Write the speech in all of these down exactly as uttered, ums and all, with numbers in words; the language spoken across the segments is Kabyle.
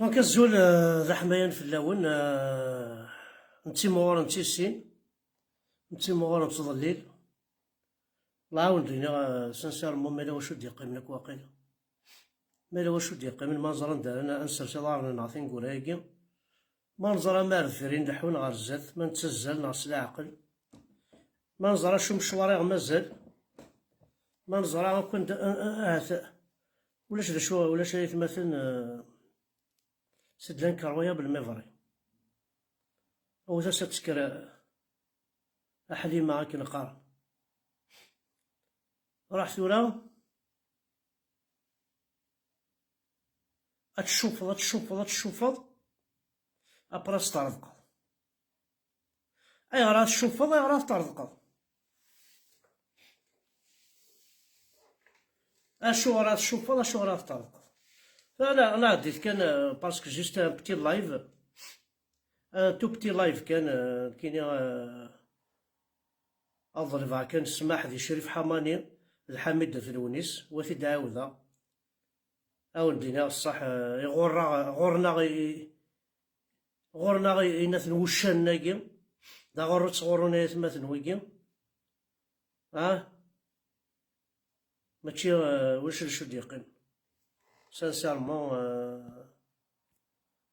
Donc, azul, eh, d aḥmayan fell-awen, eh, nettimɣur nettissin, nettimɣur nettḍellil. Lɛawen d-iniɣ, eh, sincèrement, ma yella wacu d-yeqqimen akk waqil. Ma yella wacu d-yeqqimen, ma neẓra anda ara n-, ad nsers iḍarren-nneɣ tineggura-agi. Ma neẓra ma ar deffir i nleḥḥu neɣ ar zdat, ma nettazzal neɣ s leɛqel. Ma neẓra acu mecwar i ɣ-mazal. Ma neẓra akk anda, a-, a-, ahat ulac d acu, ulac ay atmaten, eh, c'est de l'incroyable mais vrai. Awet-as ad tekker, eh, a Ḥlima akken qqaren. Ruḥ tura. Ad tcufeḍ, ad tcufeḍ, ad tcufeḍ. Après ad s-tṛebqeḍ. Ayɣer ad tcufeḍ, ayɣer ad tṛebqeḍ? Acuɣer ad tcufeḍ, acuɣer ad tṛebqeḍ? Ala, nɛeddi-t kan, euh, parce que juste un petit live. Un tout petit live kan, euh, nekkini, euh, ad ḍelbeɣ kan ssmaḥ di Crif Ḥamani d Ḥamid At Lewnis, u ad t-id-ɛawdeɣ. Ad wen-d-iniɣ ṣṣeḥ, eh, iɣurra-, ɣurneɣ i, ɣurneɣ i, inaten wuccanen-agi. D aɣurru ttɣurrun ay atmaten wigi. Ah? Mačči, eh, ulac d acu d-yeqqim. Sincèrement, eh,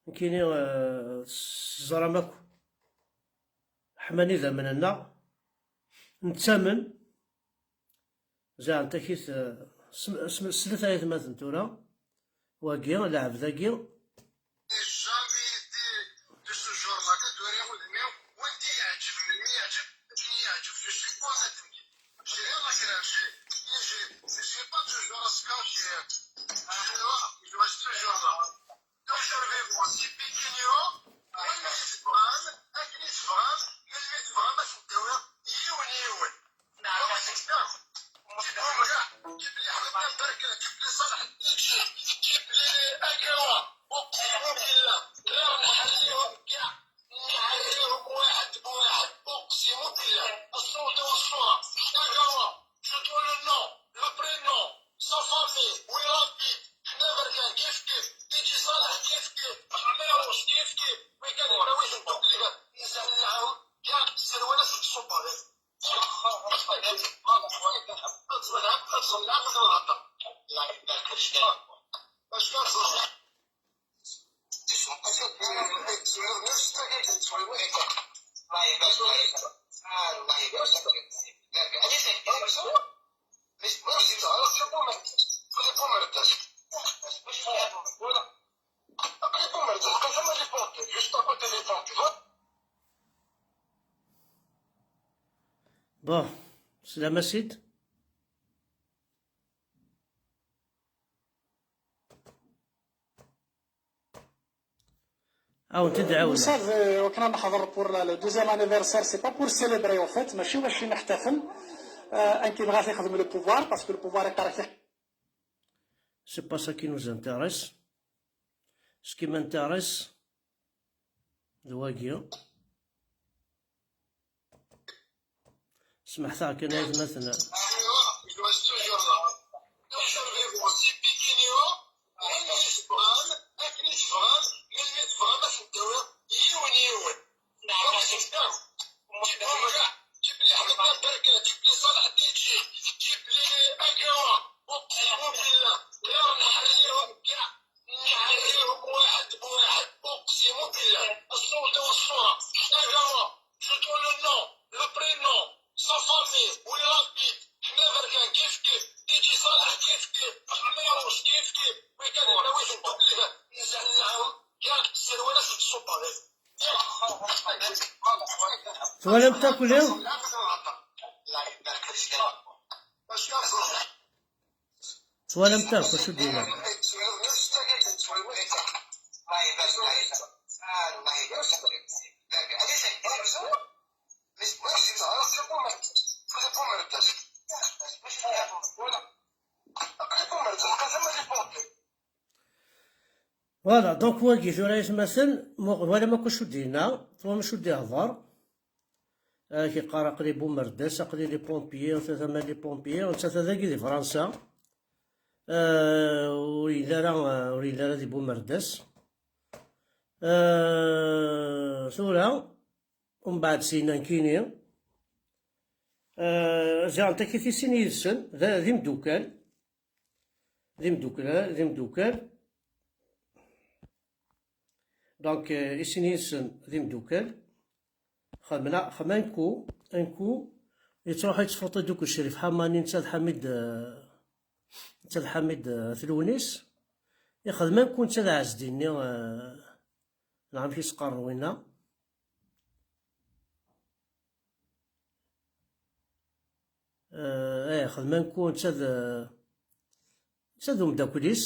nekkini, eh, teẓram akk. Ḥman idammen-nneɣ. Nettamen. Ziɛen takit, eh, sm-, sm-, slet ay atmaten tura. Wagi, lɛebd-agi. Jamais été de ce genre-là, ad wariɣ udem-iw, wanda yeɛǧeb, melmi yeɛǧeb, akken yeɛǧeb. Je suis pas un admis. J'ai rien à cacher. Je, je, je suis pas du genre à se cacher. Je, je reste toujours là. Toujours vivant, si pequeño, melmi tebɣam, akken i tebɣam, melmi tebɣam, ad ten-d-awiɣ yiwen yiwen. Neɛma seg-neɣ. Ǧibem kra, ǧib li Ḥmed Berka, ǧib li Ṣaleḥ Ddin, ǧib li Agawa, uqsimu billah, la nḥerrihum kra, nḥerrihum waḥed bwaḥed, uqsimu billah, ṣṣura d ṣṣura, Agawa, je dois le nom, le prénom, sa famille, où il habite, Ḥmed Berka, kif kif, Titi Ṣaleḥ, kif kif, Ɛmiruc, kif kif, wigad, wi ddukkli, nzɛel lɛaw, kra, sserwal-as deg ṣṣubaḍ. Bon, slam a Sid. Ad wen-t-id-ɛawdeɣ. L'ussad, euh, akken ad neḥḍer pour la, le deuxième anniversaire, c'est pas pour célébrer, en fait, mačči bac ad neḥtafel. Euh, ayen i yebɣa ad t-ixdem le pouvoir, parce que le pouvoir iqerrek. C'est pas ça qui nous intéresse. Ce qui m'intéresse, d wagi. Smeḥt-aɣ kan ay atmaten. نعريهم واحد بواحد، أقسم بالله. الصوت والصورة. شنو هو؟ Je dois le nom, le prénom, sa famille, où il habite. حنا بركان كيف كيف. تيجي صالح كيف كيف. عميروش كيف كيف. وكان هنا وين نقول لك نزعل لهم كاع السروالات والصوبارات. Twalam-t akk, lliɣ? Twalam-t akk, acu d-yenna? Voilà, donc wagi tura ay atmaten, mu-, twalam akk acu d-yenna, twalam acu d-ihḍer. Ak iqqar aql-i Bumerdas, aql-i les pompiers, ata tama les pompiers, netta ata dagi di Fransa. Euh, ur yelli ara, ur yelli ara di Bumerdas. Euh, tura, umbeɛd syin nekkini, euh, ziɣen takit i sin yid-sen, d, d imdukkal, d imdukkal, d imdukkal. Donc, euh, i sin yid-sen d imdukkal. Xedmen, xedmen un coup, un coup, yettruḥ yettfuṭi-d akk Crif Ḥamani, netta d Ḥamid, euh, netta d Ḥamid, euh, At Lewnis. Ixdem un coup netta d Ɛezdin-nni, euh, neɣ amek i s-qqaren winna. Eh, eh, xedmen un coup netta d, netta d umeddakel-is.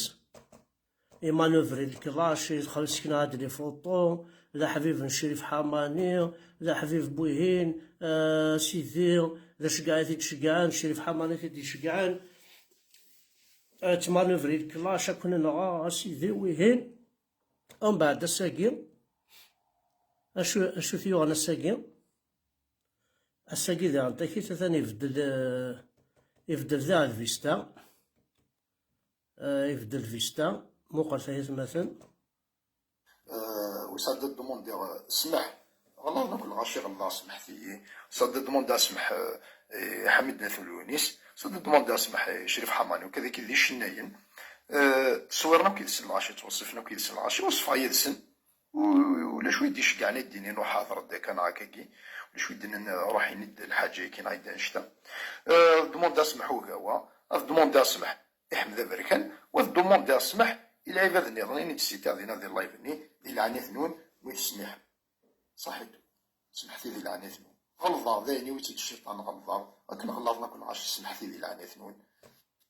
Imanuvri lekḍac, yessekna-d les photos, d aḥbib n Crif Ḥamani, d aḥbib n wihin, eh, sidi, d aceggeɛ i t-id-ceggɛen, Crif Ḥamani i t-id-iceggɛen. Eh, ttmanuvri lekḍac, akken nɣa, a sidi, wihin. Umbeɛd ass-agi, acu, acu t-yuɣen ass-agi? Ass-agi diɣen takit atan ibeddel, eh, ibeddel diɣ lvista. Eh, ibeddel lvista. Muqel ay atmaten. Euh, وسعد الدومونديغ سمح. Ɣlaḍen akk lɣaci ɣelḍeɣ, semmḥet-iyi. وسعد الدومونديغ سمح, euh, i Ḥamid At Lewnis. وسعد الدومونديغ سمح i Crif Ḥamani, akk d akken d icennayen. Euh, ṣewwiren akk yid-sen lɣaci, ttweṣṣifen akk yid-sen lɣaci, weṣfeɣ yid-sen. U-, ulac wi d-iceggɛen ad d-inin ruḥ hder-d akka neɣ akkagi. Ulac wi d-inin ruḥ ini-d lḥaǧa-agi neɣ ini-d annect-a. Euh, ad ddumundin asmeḥ i Ugawa, ad ddumundin asmeḥ i Ḥmed Aberkan, u ad ddumundin asmeḥ i lɛibad nniḍen i d-sitaɣ dinna di live-nni, di leɛnayt-nwen, wi tesmiḥem. Ṣaḥit. Semḥet-iyi di leɛnayt-nwen. Ɣelḍeɣ, d ayen-iw i tt-id cciṭan, ɣelḍeɣ. Akken ɣelḍen akk lɣaci, semḥet-iyi di leɛnayt-nwen.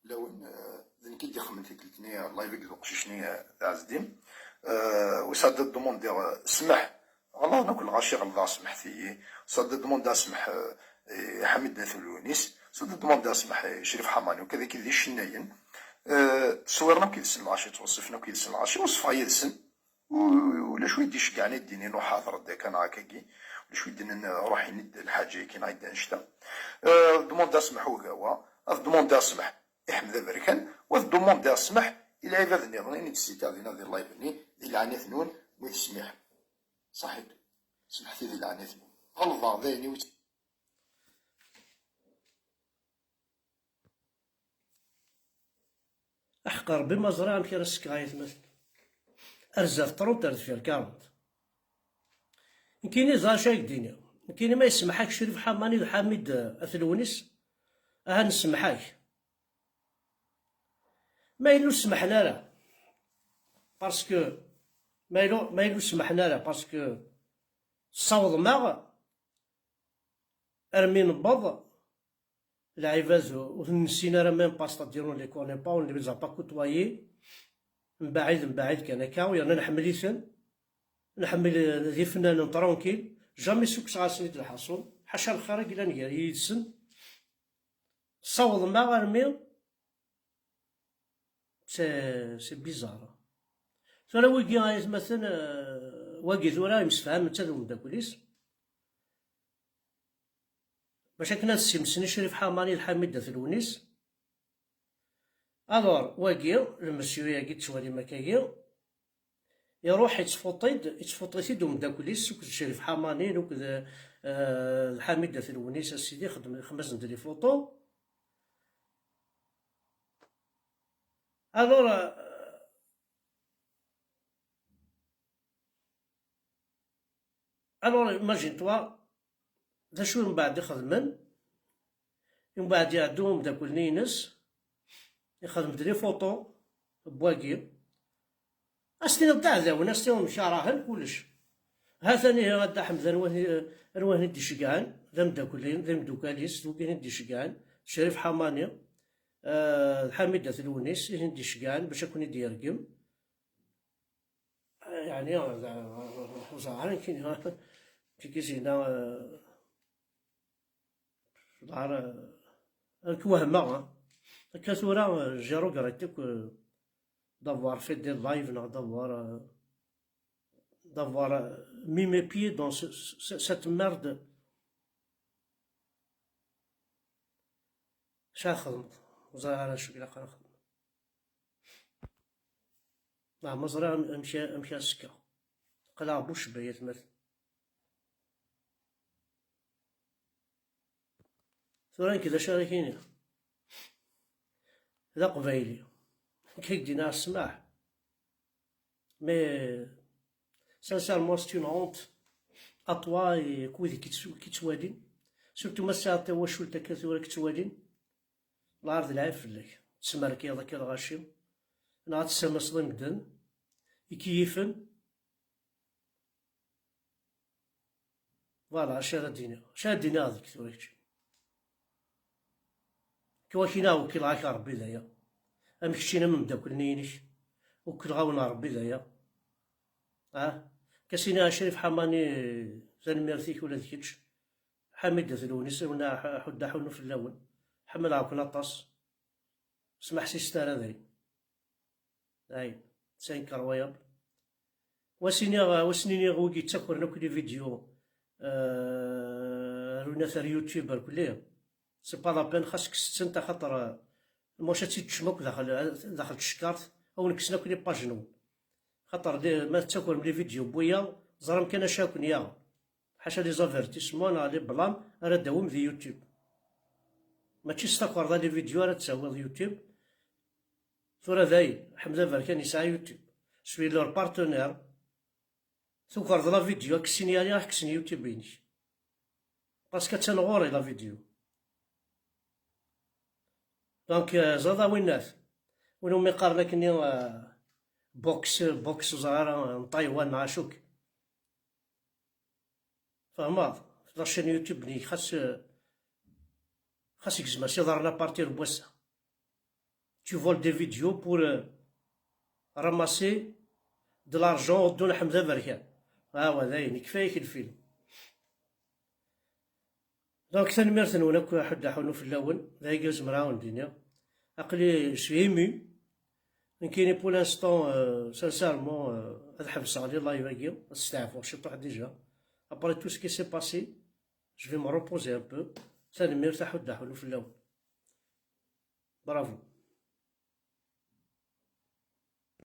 Lawen, eh, d nekk i d-ixemmen tikkelt-nni, live-agi d uqcic-nni, eh, d Ɛezdin. Eh, وسعد الدومونديغ, eh, smeḥ. Ɣelḍen akk lɣaci ɣelḍeɣ, semḥet-iyi. وسعد الدومونديغ smeḥ, eh, i Ḥamid At Lewnis. وسعد الدومونديغ smeḥ i Crif Ḥamani, akk d akken d icennayen. Eh, ṣewwiren akk yid-sen lɣaci, ttweṣṣifen akk yid-sen lɣaci, weṣfeɣ yid-sen. U-, ulac wi d-iceggɛen ad d-inin ruḥ hder-d akka neɣ akkagi. Ulac wi d-inin ruḥ ini-d lḥaǧa-agi neɣ ini-d annect-a. Eh, ad ddumundin asmeḥ i Ugawa, ad ddumundin asmeḥ i Ḥmed Aberkan, u ad ddumundin asmeḥ i lɛibad nniḍen i d-sitaɣ dinna di live-nni, di leɛnayt-nwen, wi tesmiḥem. Ṣaḥit. Semḥet-iyi di leɛnayt-nwen. Ɣelḍeɣ, d ayen-iw i tt- Aḥeqq Rebbi ma ẓriɣ amek ara sekkeɣ ayetmaten. Ar zdat trente, ar deffir quarante. Nekkini ẓer acu ay k-d-iniɣ. Nekkini ma yesmeḥ-ak Crif Ḥamani d Ḥamid, eh, At Lewnis, aha nesmeḥ-ak. Ma yella ur smeḥen ara, parce que ma yella, ma yella ur smeḥen ara, parce que tessawḍem-aɣ armi newweḍ lɛibad ur ten-nessin ara, même pas, c'est-à-dire on les connaît pas, on ne les a pas côtoyés. Mbaɛid, mbaɛid kan akka, yerna nḥemmel-iten. Nḥemmel, eh, d ifennanen tranquille. Jamais ssukkseɣ-asen-id lḥaṣun. Ḥaca lxir i yellan gar yid-sen. Ssawḍem-aɣ armi C'est, c'est bizarre. Tura wigi ay atmaten, euh, wagi tura yemsefham netta d umeddakel-is. Bac akken ad ssimsen i Crif Ḥamani d Ḥamid At Lewnis. Alors, wagi, le monsieur-agi tettwalim akkagi, iruḥ ittfuṭi-d, ittfuṭi-t-id umeddakel-is, akked Crif Ḥamani, akked, euh, d Ḥamid At Lewnis, a sidi, xedmen, xemmasen-d les photos. Alors, euh, alors, imagine-toi, d acu mbeɛd i xedmen? Mbeɛd iɛeddu umeddakel-nni-ines, ixdem-d les photos n wagi. As-tiniḍ d aɛdawen, as-tiniḍ mkarahen kullec. Ha-t-an ihi a Dda Ḥmed, anwa, anwa i ten-id-iceggɛen? D ameddakel-in, d imdukal-is, d wigi i ten-id-iceggɛen. Crif Ḥamani, eh, d Ḥamid At Lewnis i ten-id-iceggɛen bac ad ken-id-yergem. Eh, yeɛni, eh, ur ẓriɣ ara nekkini, kiki zina, eh, ḍar, eh, nekk wehmeɣ, hein. Akka tura, eh, j'ai regretté que, euh, d'avoir fait des lives, neɣ d'avoir, euh, d'avoir, euh, mis mes pieds dans ce, ce, cette merde. Acu ara xedmeḍ? Ur ẓriɣ ara acu ilaq ara xedmeɣ. Ah, ma ẓriɣ am-, amek, amek ara sekkeɣ. Qqleɣ bucba, ay atmaten. Tura nekk d acu ara k-iniɣ? D aqbayli. Nekk ad k-d-iniɣ ssmaḥ. Mais, sincèrement, c'est une honte à toi et à wid i k-ittwalin. Surtout ma tesɛiḍ tawacult akka tura k-ttwalin. Lɛar d lɛib fell-ak. Tesmerkiḍ akka lɣaci. Neɣ ad tessamaseḍ i medden. Ikeyifen. Voilà, acu ara d-iniɣ? Acu ara d-iniɣ deg tura kečč? Kewakina wekkileɣ-ak Ṛebbi d aya. Am keččini am umeddakel-nni-inek, wekkileɣ-awen Ṛebbi d aya. Ah? Kasini a Crif Ḥamani, tanemmirt-ik ula d kečč. Ḥamid At Lewnis, wna ḥudda ḥunu fell-awen. Ḥemmleɣ-ken aṭas. Smeḥsiset ara dayen. Ay, c'est incroyable. Wa s-iniɣ, wa s-niniɣ wigi yettakren akk les vidéos, euh, rwin-at ar YouTube, ar kulli. C'est pas la peine, xas kkset-tent, axaṭer, euh, maca ad tt-id-teččem akk daxel, daxel tcekkart, ad wen-kksen akk les pages-nwen. Xaṭer li, ma tettakrem les vidéos n wiyaḍ, ẓram kan acu ara ken-yaɣen. Ḥaca les avertissements neɣ les blâmes ara d-tawim di YouTube. Mačči s takerḍa les vidéos ara d-tawiḍ YouTube. Tura dayen, Ḥmed Aberkan yesɛa YouTube. Celui leur partenaire, tukerḍ la vidéo, ad k-ssinyaliɣ, ad k-kksen YouTube-inek. Parce que attan ɣur-i la vidéo. Donc, euh, ẓaḍ a winnat. Win umi qqaren akkenni, euh, boxe, boxe, ur ẓriɣ ara, n Taïwan neɣ acu-k. Tfehmeḍ? La chaîne YouTube-nni, xas, euh, xas gzem-as iḍarren à partir n wass-a. Tu voles des vidéos pour, euh, ramasser de l'argent, ur ddun Ḥmed Aberkan. Awa, dayen, ikfa-yak lfilm. Donc, tanemmirt-nwen akk, ḥedd aḥunu fell-awen, d aya i zemreɣ ad wen-d-iniɣ. Aql-i, je suis ému. Nekkini, pour l'instant, euh, sincèrement, euh, ad ḥebseɣ les lives-agi, ad steɛfuɣ ciṭuḥ déjà. Après tout ce qui s'est passé, je vais me reposer un peu. Tanemmirt, aḥedd aḥunu fell-awen. Bravo.